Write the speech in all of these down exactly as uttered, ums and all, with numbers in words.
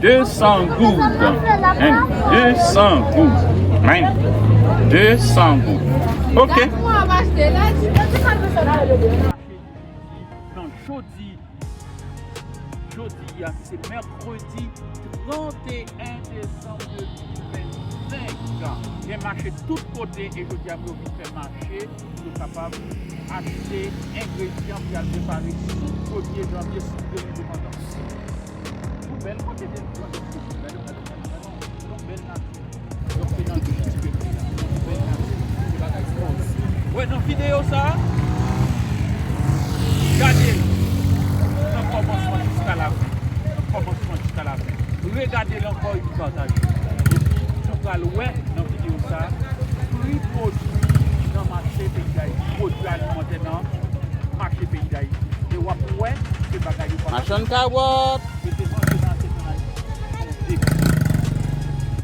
De san goud. Hein? De san goud. Hein? De san goud. Ok. Nan jodi, jodi a, ki se mèkredi trannteyen desanm de mil vennsenk, gen mache tout kote e jodi a, yo vin fè mache pou yo kapab achte engredyan pou y al prepare soup premye janvye, soup de lendepandans. Yon bèl kote de lendepandans, gade, gade, gade, gade, yon bèl nati. Donk, se nan ti peyi la. Bèl nati. Se bagay fòs. Wè, nan videyo sa a, gade l nan kòmansman jiska lafen. Nan kòmansman jiska lafen. Regade l ankò epi pataje. Epi, nou pral wè nan videyo sa a, pri pwodui nan mache peyi Dayiti, pwodui alimantè nan mache peyi Dayiti. E w ap wè se bagay yo pa Machann kawòt. Mete manje nan asyèt nan Ayiti.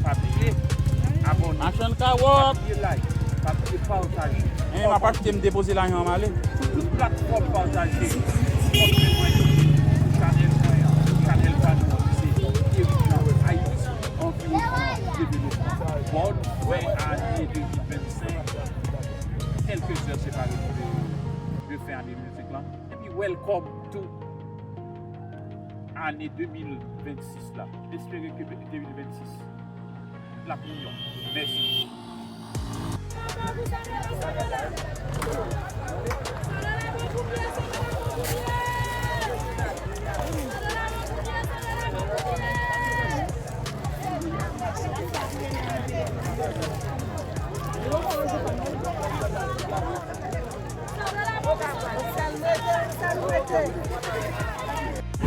Pa bliye abòne. Machann kawòt. Pa bliye like. Pa bliye pataje. Men m ap achte, m depoze lajan, m ale. Sou tout platfòm pataje. Abòne sou chanèl mwen an, sou chanèl pa nou an, ki se Eric Jean Ayiti, anviwònman, developman. Bòn fen ane de mil vennsenk. Kèlke zè separe nou de, de fen ane de mil vennsenk lan. Epi, welcome to ane de mil vennsis la. M espere ke de mil vennsis l ap miyò. Mèsi.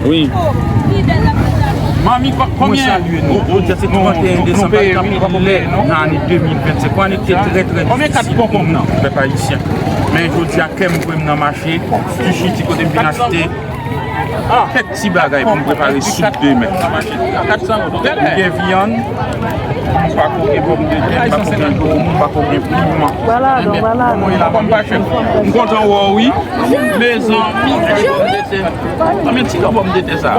Wi. Manmi, ko-, konbyen? Mwen salye nou. Jodi a se trannteyen desanm, pa t ka pi lè nan ane de mil vennsenk. Yon ane ki te trè, trè difisil pou nou, pèp ayisyen. Men jodi a, kè m voye m nan mache, ti chiti kote m vin achte kèk ti bagay pou m prepare soup demen. M gen vyann, m pako gen pòmdetè, m pako gen dlo, m pako gen piman. Vwala, donk, vwala. Kòman w ye la, manmi? M kontan wè w, wi. Mezanmi, pòmdetè. Konbyen ti kilo pòmdetè sa?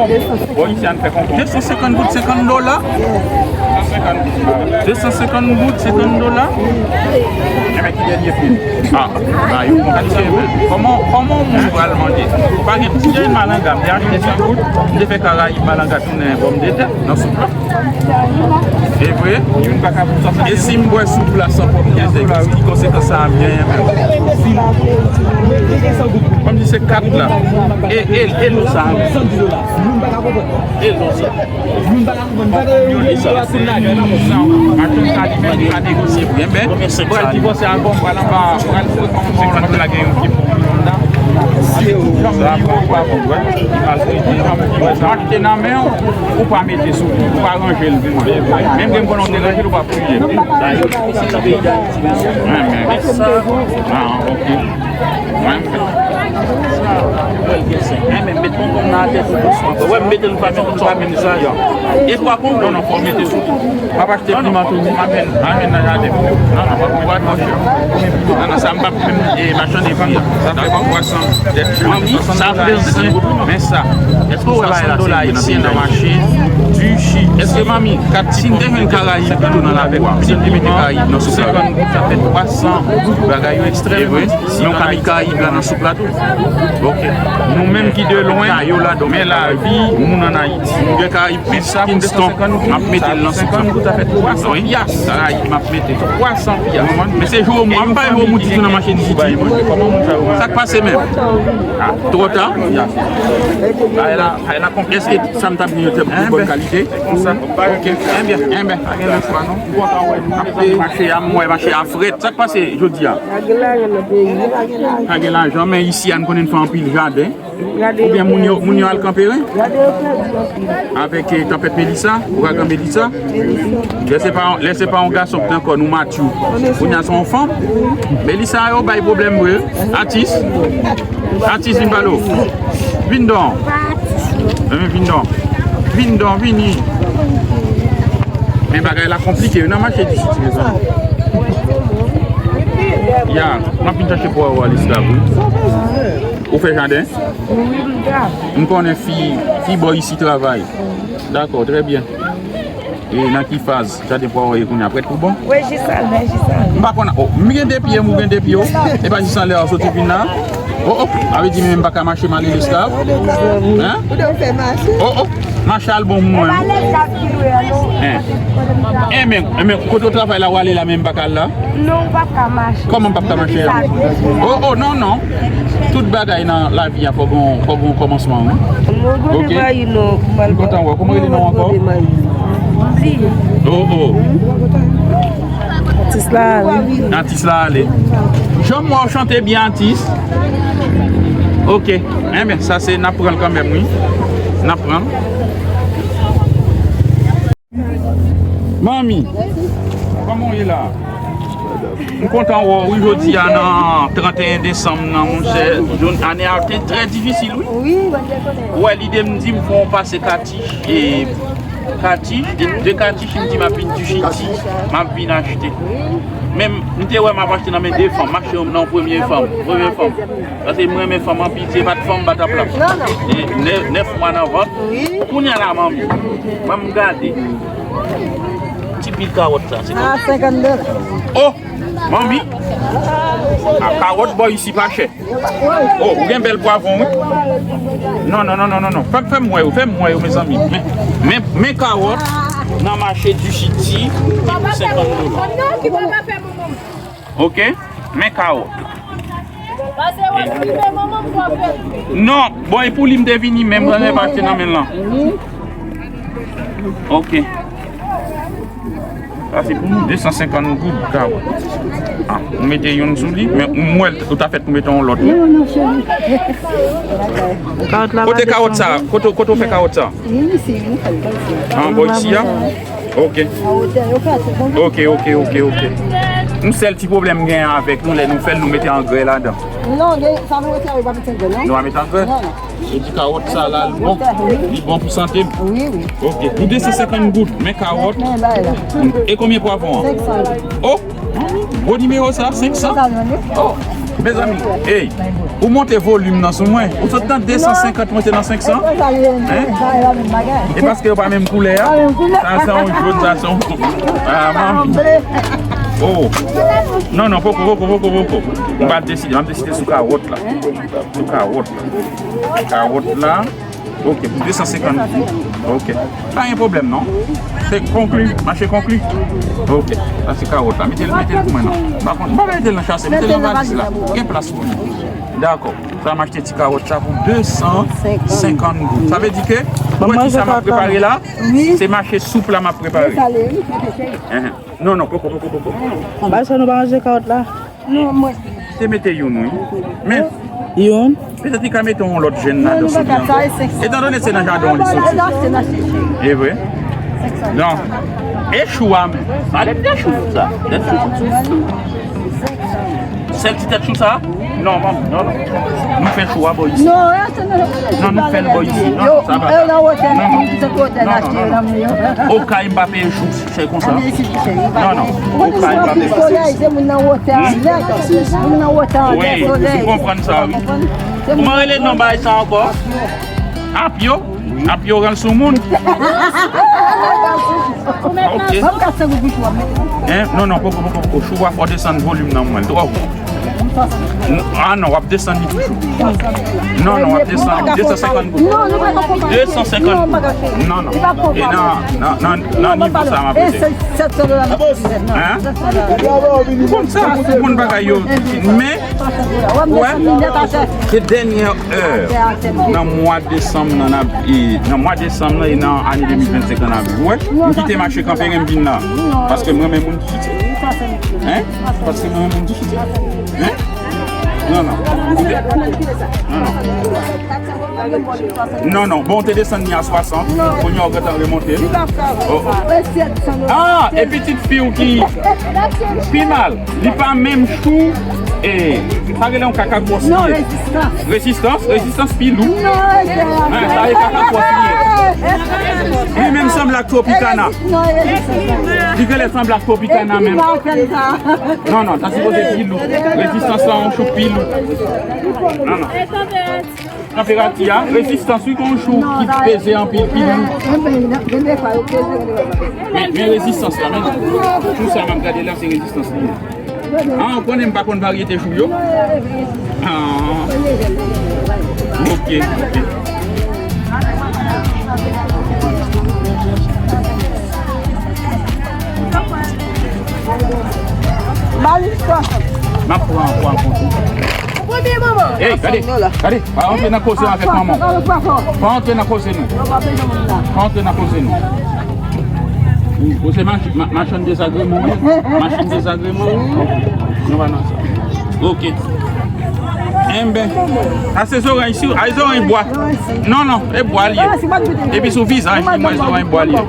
Bon, isi a n fè konprann. De san senkant goud, senkant dola. De san senkant goud, senkant dola. Enben, ki dènye pri? Ah, ba yo konplike, men. Kòman, kòman yon moun pral manje? Pa gen, si gen malanga, m te achte san goud, m te fè Karayib malanga tounen pòmdetè nan soup la. E vre? E si m bwè soup la san pòmdetè, ki konsekans sa ap genyen menm? Kòmsi se kat la. E, e, e lo sa menm? E lo sa? Yon li sa. Atann sa li menm li pa negosye pri. Enben, pral divòse ak bon, pral anba, pral fè kòman lage yon ti bon. Si ou jan m di ou pa bon, wè. Ou pa bon, wè. M achte nan men w, ou pa mete sou li, ou pa ranje l pou mwen. Menm ke m konnen w te ranje l, ou pa priye. Enben. Ah, ok. Enben. Enben, met bonbon nan tèt ou douseman. Wè, m mete l, ou pa mete l, ou pa mete sa. E twa kongo? Non, non, fò w mete sou. M ap achte piman tou. Amèn, amèn nan jaden. Non, non, pa kongo, pa kongo. Non, non, sa m p ap menm, e, machann epi. Sa fè twa san. Manmi, sa vle di, men sa. Èske w wè bagay la, swasant dola ayisyen nan mache? Di chi. Èske manmi, si m te jwenn Karayib pito nan lakou a, si m te mete Karayib nan soup la, sa fè twa san goud, bagay yo ekstrèm. E vre? Sinon, ka met Karayib la nan soup la tou. Ok. Nou menm ki de lwen, men lavi moun ann Ayiti. Moun gen Karayib plis Kingston, m ap mete l nan soup la. Wi. Karayib, m ap mete. Twa san pyas. Men se jwe w, m pa jwe w ditou nan mache ditou. Sa k pase menm? Ah, twò ta? Èske sa m t ap gen yo te de bòn kalite? Ok. Enben, enben. Pa gen lòt chwa, non. M kontan wè nou. Mache a, m wè mache a frèt. Sa k pase jodi a? Pa gen lajan nan peyi, pa gen lajan. Pa gen lajan, men isi a, n konnen n fè anpil jaden. Oubyen moun yo, moun yo al kanpe, wi? Avèk, eh, tanpèt Melissa, ouragan Melissa. Lè se pa, lè se pa yon gason ki t ankò, nou matyou. Kounye a se yon fanm. Melissa yo bay pwoblèm vre. Atis. Atis, vin pale w. Vin don. Vin don. Vin don, vini. Men bagay la konplike, wi, nan mache di siti, mezanmi. Ya, m ap vin chache pou w, Alice, la, wi. Ou fè jaden? M konnen fi, fi bò isi travay. Dakò, trè byen. E nan ki faz jaden pwa w ye kounye a? Prèt pou bon? Wi, jis anlè, jis anlè. M pa konn, oh, m gen de pye m, ou gen de pye w. E pa jis anlè a w soti vin la? Oh, oh, sa vle di menm m pa ka mache, m ale esklav? Hein? Ou dwe fè mache. Oh, oh, mache al bon pou mwen. Hein? Eh, men, eh, men, kote w travay la, w ale la, men m pa ka al la? Non, ou p ap ka mache. Kòman m p ap ka mache a? Oh, oh, non, non. Tout bagay nan lavi a fò gon, fò gon kòmansman, wi. Non, gon bagay, non. M kontan wè w. Kòman rele non ankò? Oh, oh. Atis la ale. Atis la ale. Jan m wè w chante byen, atis. Ok. Enben, sa se, n ap pran l kanmenm, wi. N ap pran l. Manmi, kòman w ye la? M kontan wè w, wi, jodi a nan trannteyen desanm nan, monchè. Jounen, ane a te trè difisil, wi. Wi. Ou wè, lide m di m fò w pase Katich, e, Katich, de, de Katich, m di m ap vin Dichiti, m ap vin achte. Men m te wè m ap achte nan men de fanm, m achte nan premye fanm, premye fanm. Paske m renmen fanm anpil, se pa t fanm m pa t ap la. Non, non. E nè-, nèf mwa nan vant. Wi. Kounye a la, manmi, ban m gade. Ti pil kawòt sa, se konbyen? Sa a senkant dola. Oh, manmi. A, kawòt bò isi pa chè. Oh, ou gen bèl pwavwon, wi. Non, non, non, non, non, non. Fè, fè m wè yo, fè m wè yo, mezanmi. Men, men, men kawòt nan mache Dichiti, ki pou senkant dola. Ok, men kawòt. Non, bon, e pou li m te vini menm, mwen pa achte nan men l lan. Ok. Sa se pou nou, de san senkant goud, kawòt. Ah, ou mete youn sou li, men ou, m wè l, ou ta fèt pou mete yon lòt, wi. Non, non, cheri. Kote kawòt sa? Kote, kote w fè kawòt sa? Wi, isi, nou fè l isi. Ah, bò isi a? Ok. Ok, ok, ok, ok. Yon sèl ti pwoblèm m genyen avèk nou, lè nou fè l, nou mete angrè ladan. Non, gen, sa nou retire, yo pa mete angrè, non? Nou pa mete angrè? Non, non. Yo di kawòt sa la, li bon. Wi. Li bon pou sante m. Wi, wi. Ok. Pou de san senkant goud, men kawòt. Men bay la. E konbyen pwavwon an? Senk san goud. Oh! Gwo nimewo sa, senk san? Senk san goud, wi. Oh! Mezanmi, hey, ou monte volim nan sou mwen. Ou sot nan de san senkant, monte nan senk san? Hein? E paske yo pa menm koulè a? Pa menm koulè. Sa se yon jòn, sa se yon, ah, manmi. Oh! Non, non, poko, poko, poko, poko. M pa deside, m ap deside sou kawòt la. Sou kawòt la. Kawòt la. Ok, pou de san senkant goud. Ok. Pa gen pwoblèm, non. Se konkli, mache konkli. Ok. Sa se kawòt la. Mete l, mete l pou mwen, non. Pa kont, m pa mete l nan chase, mete l nan valiz la. Gen plas pou li. Dakò. Sa m achte ti kawòt sa pou de san senkant goud. Sa vle di ke, ou wè kisa m ap prepare la? Se mache soup la m ap prepare. Enhen. Non, non, poko, poko, poko. Anba sa nou pa ranje kawòt la? Non, mwen. Te mete youn, wi. Men. Youn. Petèt li ka mete yon lòt jèn ladan sou li ankò. Etandone se nan jaden w li soti. E vre? Non. E chou a menm. Pale m de chou sa. De chou. Sèl ti tèt chou sa? Non, manmi, non, non. Nou fè chou a bò isi. Non, non, nou fè l bò isi. Non, non, sa pa sa. Non, non. Non, non, non, non. Okay m pa peye chou chè konsa. Non, non. Okay m pa peye. Wi, m konprann sa, wi. Kòman rele non bagay sa ankò? Apyo? Apyo rann sou moun? Ok. Hein? Non, non, poko, poko, poko. Chou a fò desann volim nan mwen. Twò. Ah non, w ap desann li toujou. Non, non, w ap desann li. De san senkant goud. De san senkant goud. Non, non. E nan, nan, nan, nan nivo sa m ap rete. Hein? Ou konn sa, ou konn bagay yo. Men, wè, se dènyè è nan mwa desanm nan, n ap, e, nan mwa desanm nan e nan ane de mil vennsenk lan n ap viv. Wè, m kite mache kanpe, m vin la. Paske m renmen moun ki chite. Hein? Paske m renmen moun ki chite. Hein? Non, non. Koute. Non, non. Non, non. Bon, w te desann li a swasant. Kounye a w gentan remonte. Oh, oh. Ah, e pitit fi w ki pi mal. Li pa menm chou. E, sa rele yon kaka gwòs li ye. Non, rezistans. Rezistans, rezistans pi lou. Non, sa e kaka gwòs li ye. Li menm sanble ak Tropicana. Non, rezistans. Li genlè sanble ak Tropicana menm. Non, non, sa sipoze pi lou. Rezistans la, yon chou pi lou. Non, non. Tanperati a, rezistans wi, gon jou ki peze anpil, pi dou. Men, men rezistans la, men. Tou sa m ap gade la, se rezistans li ye. Ah, ou konnen m pa konn varyete jou yo? Ah. Ok, ok. M ap pran, pran, pran. Ey, gade, gade, pa antre nan koze avèk manman. Pa antre nan koze nou. Pa antre nan koze nou. Ou, ou se mach-, ma-, machann dezagreman, wi. Machann dezagreman, wi. Nou pa nan sa. Ok. Enben, sa se zoranj si, ay zoranj bwa. Non, non, e bwa li ye. Epi sou vizaj li, mwen zoranj bwa li ye.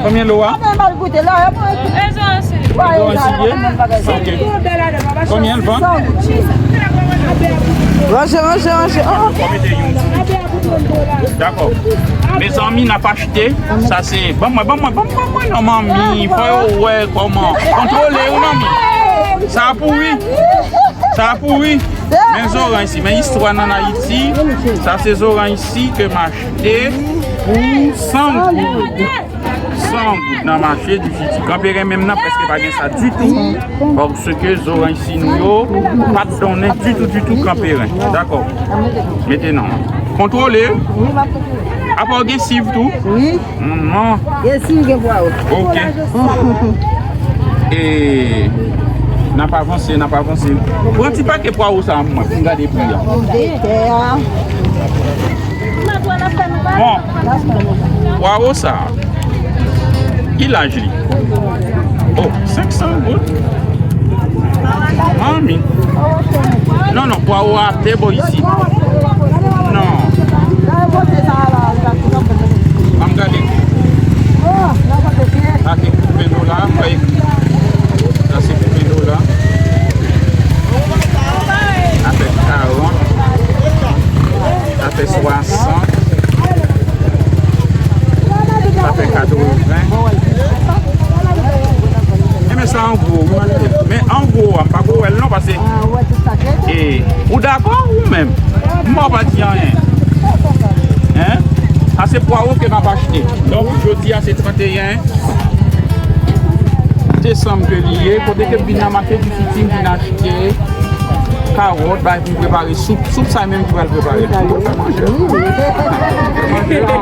Konbyen lo a? Yon sirye? Ok. Konbyen l vann? Ranje, ranje, ranje. Oh. Dakò. Mezanmi, n ap achte. Sa se, ban mwen, ban mwen, ban mwen, ban mwen, non, manmi. Fò yo wè kòman. Kontwole, wi, manmi. Sa a pouri. Sa a pouri. Men zoranj si, men istwa n ann Ayiti. Sa se zoranj si ke m achte pou san goud. San goud nan mache di fiti. Kanperen menm nan prèske pa gen sa ditou. Paske zoranj si nou yo pa t donnen ditou, ditou Kanperen. Dakò. Mete non. Kontwole. Apa w gen siv tou? Wi. Non. Gen siv, gen pwawo. Ok. E, n ap avanse, n ap avanse. Pran ti pake pwawo sa a mwen, pou m gade pri a. Bon, pwawo sa a, ki laj li? Oh, senk san goud. Manmi. Non, non, pwawo a te bò isi. Non. Ban m gade. Sa se koupe dola, fèy. Sa se koupe dola. Sa fè karant. Sa fè swasant. Sa fè katreven. Enben sa an gwo, wi. Men an gwo a, m pa ko wè l non, paske, e, ou dakò ou menm? M pa di anyen. Hein? Sa se pwawo ke m ap achte. Donk, jodi a se tranteyen desanm ke li ye. Kote ke m vin nan mache di fiti, m vin achte kawòt, bay pou m prepare soup. Soup sa menm ki pral prepare. Manje la.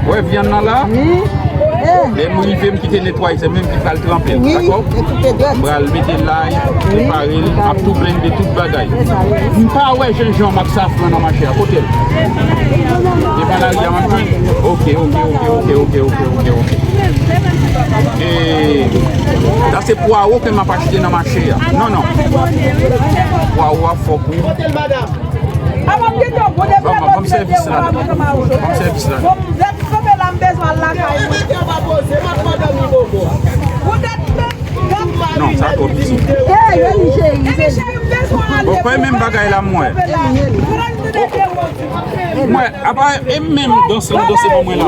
Wè vyann nan la. Lè m rive, m kite netwaye, se menm ki pral tranpe l. Dakò? M pral mete lay, prepare l, m ap tou blende tout bagay. M pa wè jenjanm ak safran nan mache a. Kote l? Devan lari a m ap jwenn. Ok, ok, ok. E, sa se pwawo ke m ap achte nan mache a. Non, non. Pwawo a fò pou. Ban m, ban m sèvis la. Ban m sèvis la. Non, sa twò piti. Bon, kòm menm bagay la, mwen. Mwen, apa, e menm dans lan danse ban mwen la.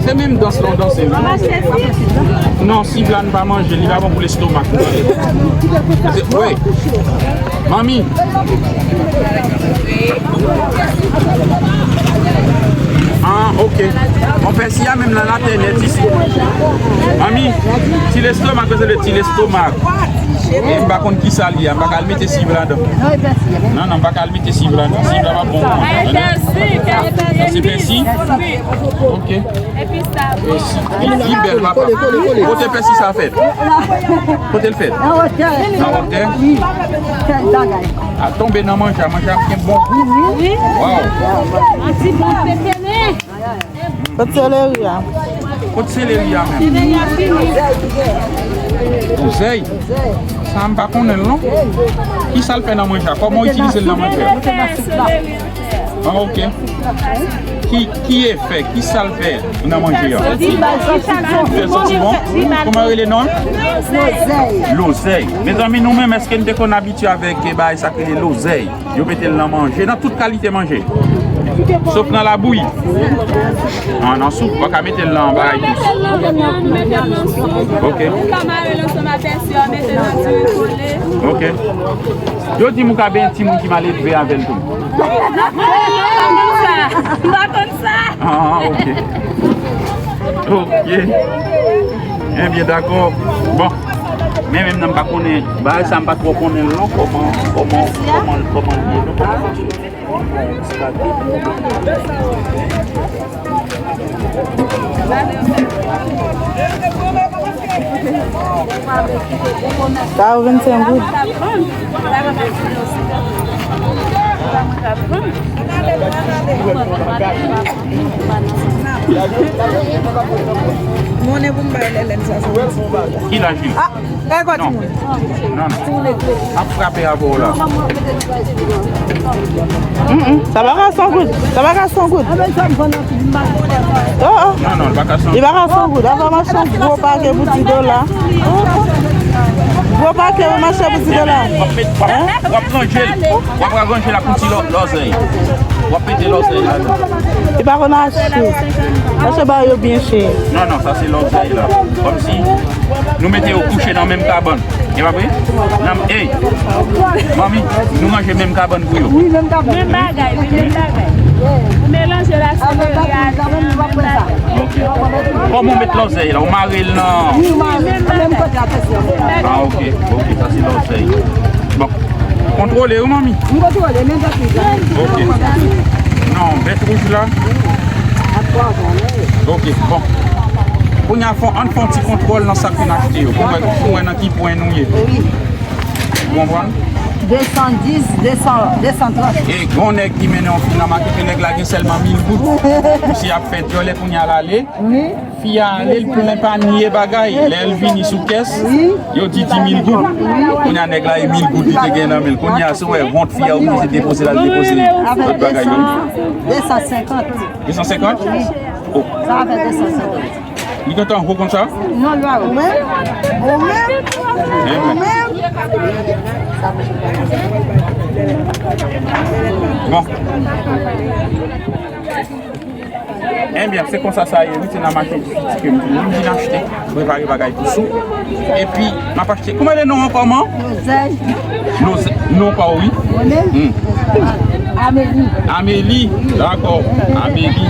Se menm dans lan danse. Non, siv la n pa manje, li pa bon pou lestomak. Wi. Manmi. Ah, ok. Bon, pèsi a menm nan la tè nèt isi. Manmi, ti lestomak, se le ti lestomak. E m pa konn ki sa li a, m pa ka al mete siv ladan. Non, non, m pa ka al mete siv ladan. Siv la pa bon. Sa se pèsi? Ok. Pèsi. Li bèl, papa. Kote pèsi sa fèt? Kote l fèt? Nan wotè. Nan wotè? Wi. Kèl bagay. A tonbe nan manje, manje ap gen bon gou. Wi. Waw. An ti bon pepene. Kot seleri a? Kot seleri a menm? Seleri a fini. Lozèy? Sa m pa konnen l non. Ki sa l fè nan manje a? Kòman w itilize l nan manje a? Ah, ok. Ki, ki efè? Ki sa l fè nan manje a? Fè l santi bon? Kòman rele non l? Lozèy. Mezanmi, nou menm, èske n te konn abitye avèk, eh, bagay sa k rele lozèy? Yo mete l nan manje, nan tout kalite manje. Sof nan labouyi. An, nan soup, ou pa ka mete l nan bagay dous. Ok. Ou ka mare l ansanm avè sè a, mete nan diri kole. Ok. Yo di m ou ka benyen timoun ki mal elve avè l tou. M pa konn sa. M pa konn sa. Ah, ok. Ok. Ebyen, dakò. Bon. Men menm nan m pa konnen. Bagay sa m pa twò konnen l non. Kòman, kòman, kòman, kòman l ye non. Kòman l fonksyone. Sa yo vennsenk goud. Monnen pou m bay Lèlèn swasanndiz. Ki laj li? Ah, kay kwa timoun? Non, non. Ap frape avè w la. Mm, mm. Sa pa ka san goud. Sa pa ka san goud. Oh, oh. Non, non, li pa ka san. Li pa ka san goud. Ava mache yon gwo pake pou di dola. Gwo pake pou mache pou di dola. W ap met, w ap, w ap ranje l. W ap ranje l ak yon ti lò-, lòzèy. W ap mete lòzèy ladan. Li pa konn achte. Mache ba yo byen chè. Non, non, sa se lòzèy la. Kòmsi nou mete yo kouche nan menm kabann. E pa vre? Nan, ey, manmi, nou manje menm kabann pou yo. Wi, menm kabann. Menm bagay, wi, menm bagay. Ou melanje la seleri a, menm bagay. Ok. Kòman w met lòzèy la? Ou mare l nan... Wi, mare l nan menm kote a, tèt yo. Ah, ok, ok, sa se lòzèy. Bon. Kontwole wi, manmi. M kontwole, men bèt wouj la. Ok. Non, bèt wouj la. Ok, bon. Kounye a, fò, ann fè yon ti kontwòl nan sa k fin achte yo. Pou wè, pou wè nan ki pwen nou ye. Wi. Ou konprann? De san dis, de san, de san trant. E gon nèg ki mennen yon fi nan makèt, e nèg la gen sèlman mil goud. Misye ap fè dyòlè kounye a l ale. Wi. Fi a ale, l plen panye bagay. Lè l vini sou kès, yo di di mil goud. Kounye a nèg la, e mil goud li te gen nan men l. Kounye a, si w wè wont fi a oblije depoze l al depoze lòt bagay yo. De san senkant. De san senkant? Wi. Oh. Sa va fè de san senkant. Li gentan wo konsa? Non, li pa wo. Ou menm? Ou menm? Ou menm? Bon. Ebyen, se konsa sa ye, wi, se nan mache Difiti ke m vin achte, prepare bagay pou soup. Epi, m ap achte, kòman rele non an kòman? Lozèy. Lozèy, non pa w, wi. Mwen menm? Hmm. Ameli. Ameli, dakò. Ameli.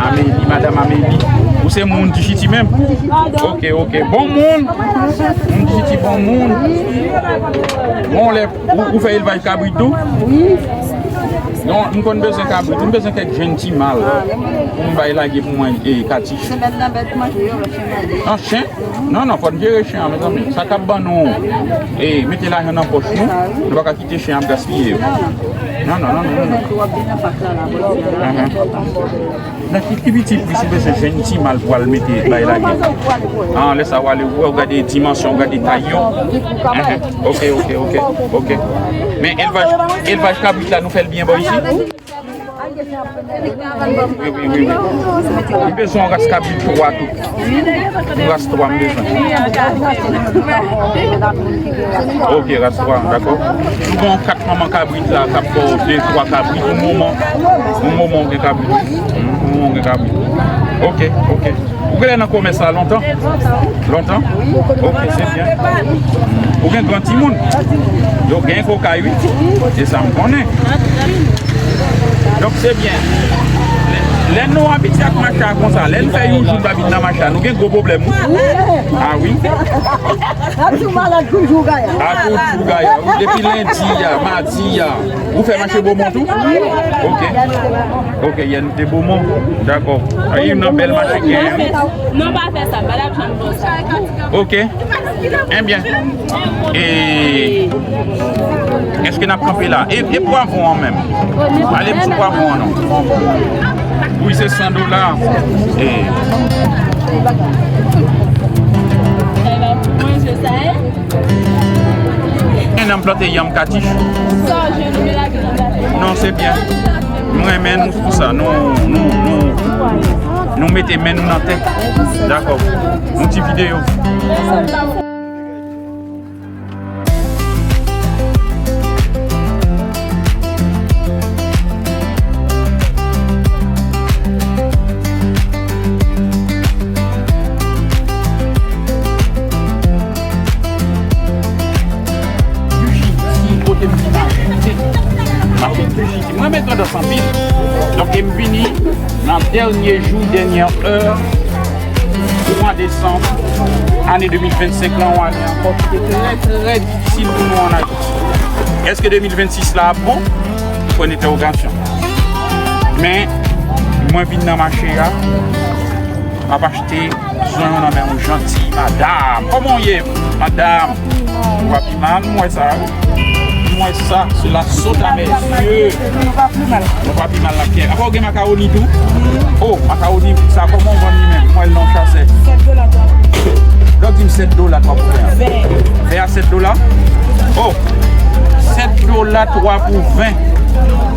Ameli, madanm Ameli. Ou se moun Difiti menm? Ok, ok. Bon moun. Moun Difiti, bon moun. Bon, lè Ou, ou fè elvaj kabrit tou? Wi. Non, m konn bezwen kabrit, m bezwen kèk jenn ti mal pou m bay lage pou mwen, e, Katich. Semèn nan bèt manje yo, chen manje. An chen? Non, non, fò n jere chen an, mezanmi. Sa k ap ban nou, e, mete lajan nan pòch nou, nou pa ka kite chen ap gaspiye yo. Non, non, non, non, non. Nan ki, ki piti pri si bezwen jwenn ti mal pou al mete bay lage. Ah, lè sa w ale, w wè, w gade dimansyon, w gade tay yo. Enhen. Ok, ok, ok, ok. Men elvaj, elvaj kabrit la, nou fè l byen bò isi? Wi, wi, wi, wi. M bezwen yon ras kabrit twa tou. Yon ras twa m bezwen. Ok, ras twa, dakò. Nou gen yon kat manman kabrit la k ap ba w de, twa kabrit, yon moman. Yon moman w gen kabrit. Hmm, yon moman w gen kabrit. Ok, ok. Ou genlè nan komès la lontan? Lontan? Ok, se byen. Ou gen gran timoun? Yo gen koka, wi. Se sa m konnen. Donk, se byen. Lè, lè nou abitye ak macha konsa, lè n fè yon jou n pa vin nan macha, nou gen gwo pwoblèm, wi. Ah, wi. Ap tou malad kou jou gaya. A tou jou gaya, wi. Depi lendi a, madi a. Ou fè mache Bomon tou? Ok. Ok, yè nou te Bomon. Dakò. A, youn nan bèl mache ki genyen. Non, pa fè sa. Madam Jean, non, sa. Ok. Ebyen. E, èske n ap kanpe la? E, e pwavwon an menm? Ale m sou pwavwon an non. Wi, se san dola. E. Manje sa, hein? Gen nan plante yanm Katich. Non, se byen. M renmen nou pou sa. Nou, nou, nou, nou mete men nou nan tè. Dakò. Yon ti videyo. M vini nan dènye jou, dènyè è mwa desanm ane de mil vennsenk lan, yon ane ankò ki te trè, trè difisil pou nou ann Ayiti. Èske de mil vennsis la ap bon? Pwen entèwogasyon. Men, mwen vin nan mache a, m ap achte zonyon nan men yon janti madanm. Kòman w ye, madanm? Ou pa pi mal, m wè sa. M wè sa, cela saute à mes yeux. Nou pa pi mal. Nou pa pi mal nan pyè. Apa w gen makawoni tou? Oh, makawoni sa, kòman w vann li menm? M wè l nan chasè. Sèt dola twa pou ven. Lè w di m sèt dola twa pou ven. Ven. Ven a sèt dola? Oh, sèt dola twa pou ven.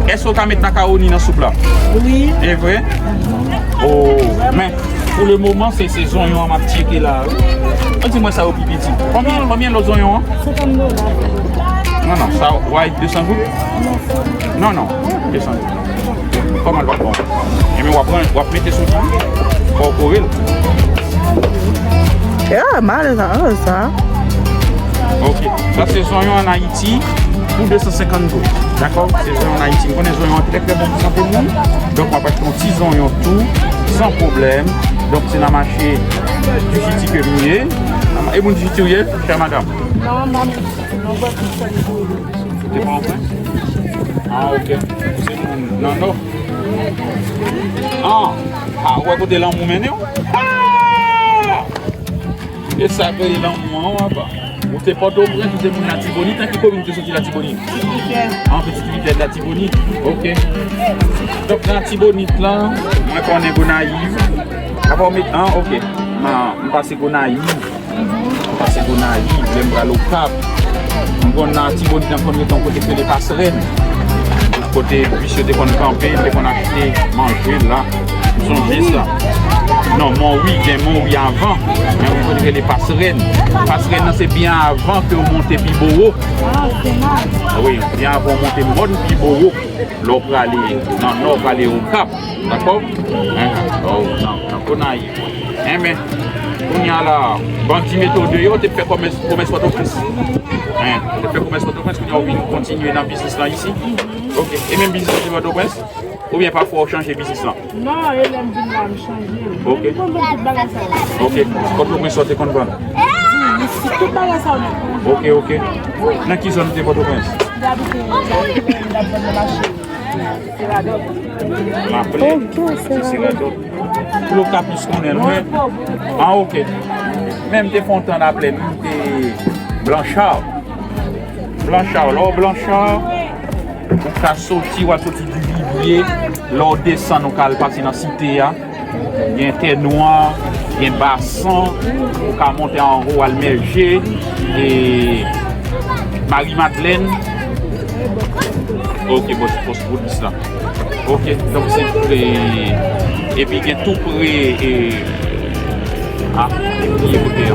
Èske w ka met makawoni nan soup la? Wi. E vre? Oh, men, pou le moman, se, se zonyon an m ap tcheke la. An, di mwen sa yo pi piti. Konbyen, konbyen lòt zonyon an? Senkant dola. Non, non, sa, w a de san goud? Non, non, de san goud. Kòman l pa bon? Ebyen, w ap pran, w ap mete sou li. Fò w kore l. Ya, mal sa, oh, sa. Ok. Sa se zonyon ann Ayiti pou de san senkant goud. Dakò? Se zonyon ann Ayiti. M konnen zonyon an trè, trè bon pou sante moun. Donk, m ap achte yon ti zonyon tou, san pwoblèm. Donk, se nan mache Dujiti ke m ye. E moun Dujiti w ye, chè madanm? Non, non, non, non, non, non. Ou te Pòtoprens? Ah, ok. Se moun nan Nò? Ah, ah, ou wè kote lanmou mennen w? Ah! E sa k rele lanmou an, w apa. Ou te Pòtoprens, ou te moun Latibonit, nan ki komin ou te soti Latibonit? An Pitit Rivyè Latibonit, ok. Donk, nan Latibonit lan, mwen konnen Gonayiv. Apa w met, an, ok. M pase Gonayiv. M pase Gonayiv, lè m pral Okap. M konn nan Latibonit, m konn rete yon kote k rele Pasrèn. Kote bis yo te konn kanpe, m te konn achte manje la. M sonje sa. Non, Monwi, gen Monwi avan. Men yon kote k rele Pasrèn. Pasrèn nan se byen avan ke w monte Pibowo. Wi, byen avan w monte mòn Pibowo. Lè w prale nan Nò, w prale Okap. Dakò? Enhen. Oh, nan, nan Gonayiv. Enben, kounye a la, bandi mete w deyò, w te fè kòmès, kòmès Pòtoprens. Hen, w te fè kòmès Pòtoprens, kounye a w vin kontinye nan biznis lan isi. Ok, e menm biznis lan te Pòtoprens? Oubyen pafwa w chanje biznis lan? Non, e lè m vin la, m chanje. Ok. M konn vann tout bagay sa yo. Ok, Pòtoprens ou te konn vann? Isi, tout bagay sa yo, m konn vann. Ok, ok. Nan ki zòn ou te Pòtoprens? M te abite, m t ap vann nan mache. Seradòt. Maple. Ok, se Seradòt. Pou yo ka plis konnen l, wi. Ah, ok. Men m te fè yon tan nan Plèn, m te Blanchard. Blanchard, lè w Blanchard, ou ka soti, w al soti Divivye, lè w desann, ou ka al pase nan Site a. Gen Tè Nwa, gen Basan, ou ka monte anwo al Mèje, e Mari Madlèn. Ok, bò ti pòs polis la. Ok, donk se, e, epi gen tou pre, e, a, m bliye kote a.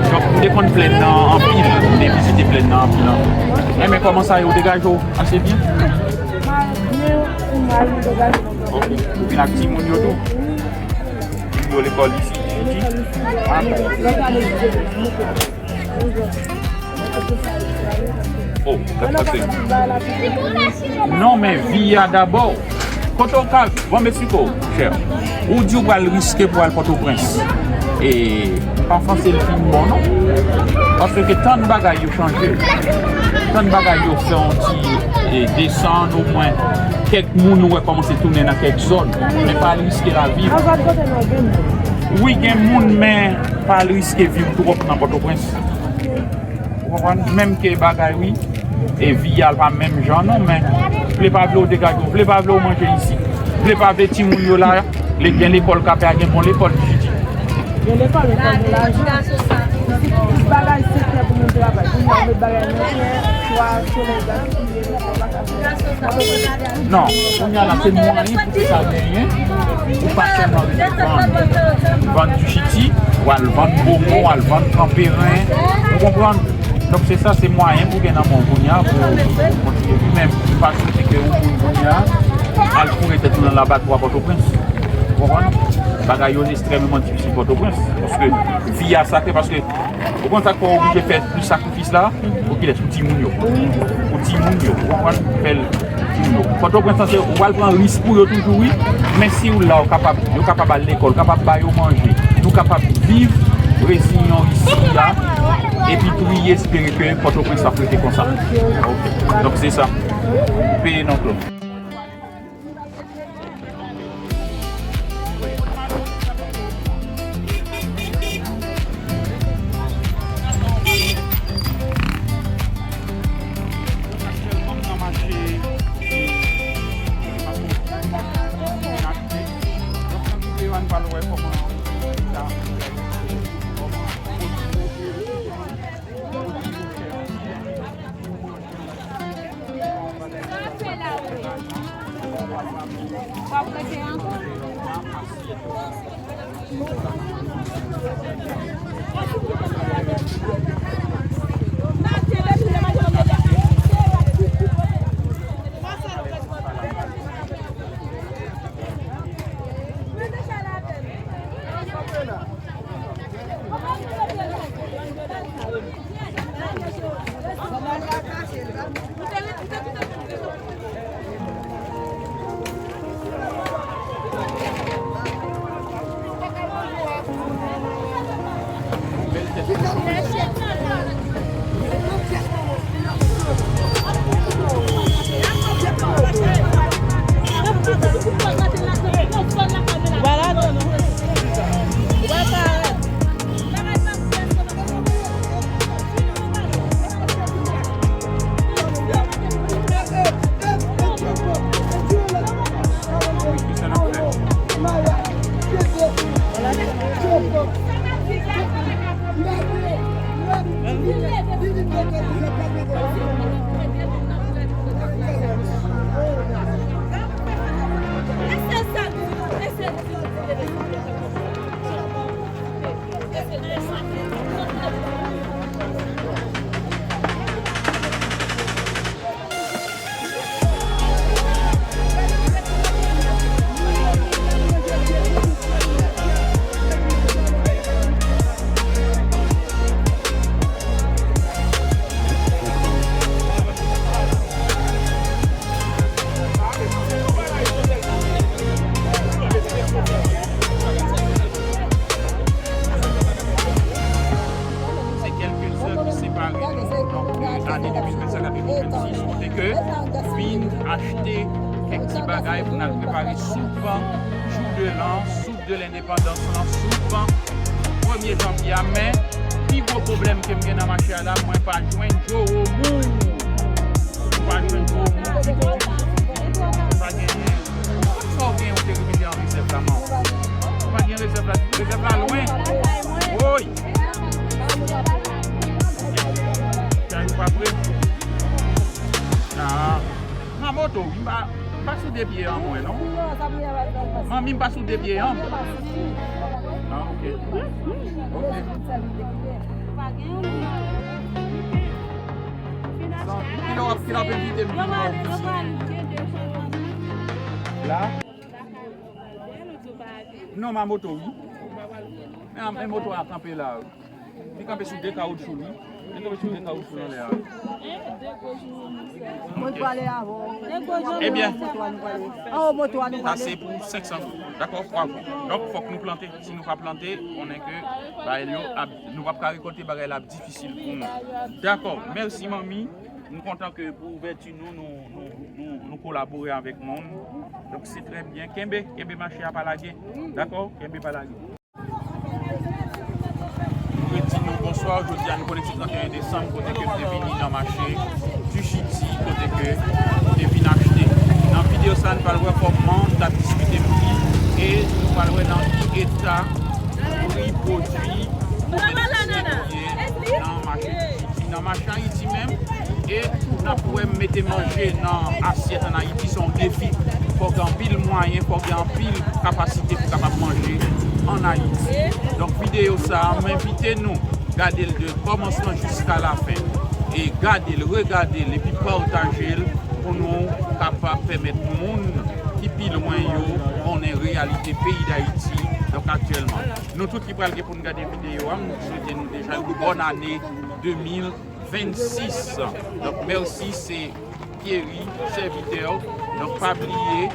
Donk, m te konn Plèn nan anpil, m te vizite Plèn nan anpil, anpil. Enben, kòman sa ye, ou degaje w ase byen? Ok, ou vin ak timoun yo tou? Yo lekòl isi, isi. Ah, oh, gad sa se. Non, men vi a dabò. Kote w ka, bon, m eksplike w, chè. Ou di w pral riske pou al Pòtoprens. E m pa panse l fin bon, non. Paske tann bagay yo chanje. Tann bagay yo fè yon ti, e, desann, omwen kèk moun ou wè kòmanse tounen nan kèk zòn. Men pa al riske lavi w. Wi, gen moun, men pa al riske vi w twòp nan Pòtoprens. Ou konprann? Menm ke bagay, wi, e vi a pa menm jan, non, men vle pa vle w degaje w, vle pa vle w manje isi. Vle pa vle timoun yo la, le-, gen lekòl k ap fè a, gen bon lekòl, Jidi. Gen lekòl, lekòl de lajan. Tout bagay sektè pou moun travay. Pou moun met bagay nan tè, swa solèy gaspiye. Non, kounye a la, se mwayen pou ke sa genyen. Ou pa sèlman rete vann, vann Dujiti, w al vann Bomo, w al vann Kanperen. Ou konprann? Donk, se sa, se mwayen pou gen nan men w kounye a pou kontinye viv. Men, m pa swete ke yon moun kounye a al foure tèt ou nan labatwa Pòtoprens. Ou konprann? Bagay yo ekstrèmeman difisil Pòtoprens. Paske vi a sakre, paske ou konn sa k fè w oblije fè plis sakrifis la? Pou kilès? Pou timoun yo. Pou timoun yo. Ou konprann? Fè l Pòtoprens lan, se ou pral pran risk pou yo toujou, wi. Men si w la, ou kapab, yo kapab al lekòl, kapab ba yo manje. Nou kapab viv rezinyon isi a, epi priye, espere ke Pòtoprens ap rete konsa. Ok. Donk, se sa. Peye non, Claude. Se kèlke zè ki separe nou, donk, de ane de mil vennsenk a de mil vennsis, kote ke vin achte kèk ti bagay pou n al prepare soup jou de lan, soup de lendepandans lan, soup premye janvye a. Men, pi gwo pwoblèm ke m gen nan mache a la, mwen pa jwenn Djowomou. Mwen pa jwenn Djowomou ditou, ditou, ditou. Mwen pa genyen. Kòman sa w genyen, ou te mete an rezèv la, man? Ou pa gen rezèv la, rezèv la lwen. Woy! Kay ou pa pre? Ah. Nan moto, wi, m pa, m pa sou de pye an mwen, non. Manmi, m pa sou de pye an. Ah, ok. Ok. Kilè w ap, kilè w ap envite m vin nan ofis? La? Non, ma moto, wi. Men, men moto a kanpe la, wi. Li kanpe sou de kawoutchou, wi. Li kanpe sou de kawoutchou nan lè a. Mwen prale avè w. Ebyen, sa se pou senk san goud. Dakò, bravo. Donk, fòk nou plante. Si nou pa plante, konnen ke bagay yo ap, nou p ap ka rekòlte, bagay la ap difisil pou nou. Dakò, mèsi, manmi. M kontan ke pou ouvèti nou, nou, nou, nou, nou kolabore avèk moun. Donk, se trè byen. Kenbe, kenbe mache a, pa lage. Dakò? Kenbe, pa lage. Nou redi nou bonswa. Jodi a, nou konnen se trannteyen desanm, kote ke m te vini nan mache Tijiti, kote ke m te vin achte. Nan videyo sa, nou pral wè kòman m t ap diskite pri e nou pral wè nan ki eta pri pwodui domestik yo ye nan mache Tijiti. Nan mache Ayiti menm, e n ap wè m mete manje nan asyèt ann Ayiti, se yon defi. Fò gen anpil mwayen, fò gen anpil kapasite pou kapab manje ann Ayiti. Donk, videyo sa a, m envite nou gade l de kòmansman jiska lafen. E gade l, regade l, epi pataje l pou nou kapab pèmèt moun ki pi lwen yo konnen reyalite peyi Dayiti, donk, aktyèlman. Nou tout ki pral gen pou n gade videyo a, m swete nou deja yon bòn ane de mil vennsis. Donk, mèsi, se Thierry, sèvitè w. Donk, pa bliye,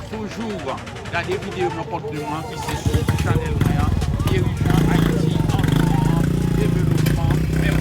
toujou gade videyo mwen kontni mwen ki se sou chanèl mwen an, Thierry Jean Haïti, anviwònman, devlopman. Mèsi.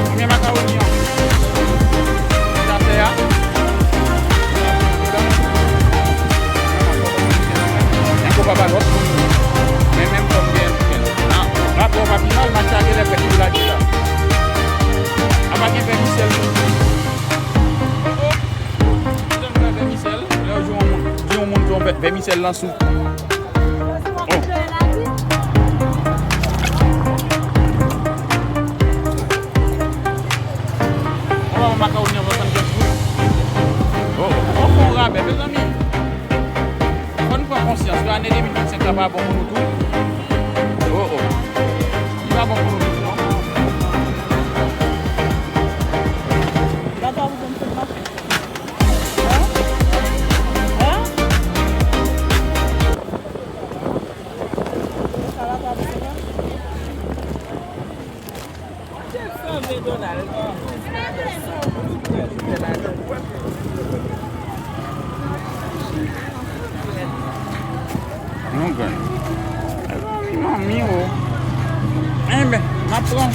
Premye makawoni an. Sa fè a. Enko pa ba lòt moun. Men menm kòm gen. Ah, rapò pa pi mal, match la genlè fèt tou la di la. A pa gen vèmisèl tou. Oh, oh. Ki jan nou fè vèmisèl? Lè yo di yon moun, di yon moun di yon vè-, vèmisèl lan sou. Oh. On va makawoni an swasannkèz goud. Oh, oh. On fè yon rabè, mezanmi. Fò n pran konsyans ke ane de mil vennsenk la pa bon pou nou tou. Oh, oh. Li pa bon pou nou tou, non. Gade a ou konn fè mache. Hein? Hein? Sa la pa bon, non? Nou grenn. Epi manmi o. Enben, m ap pran.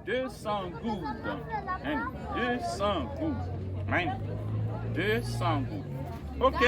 De san goud. Hein, de san goud. Hein, de san goud. Ok.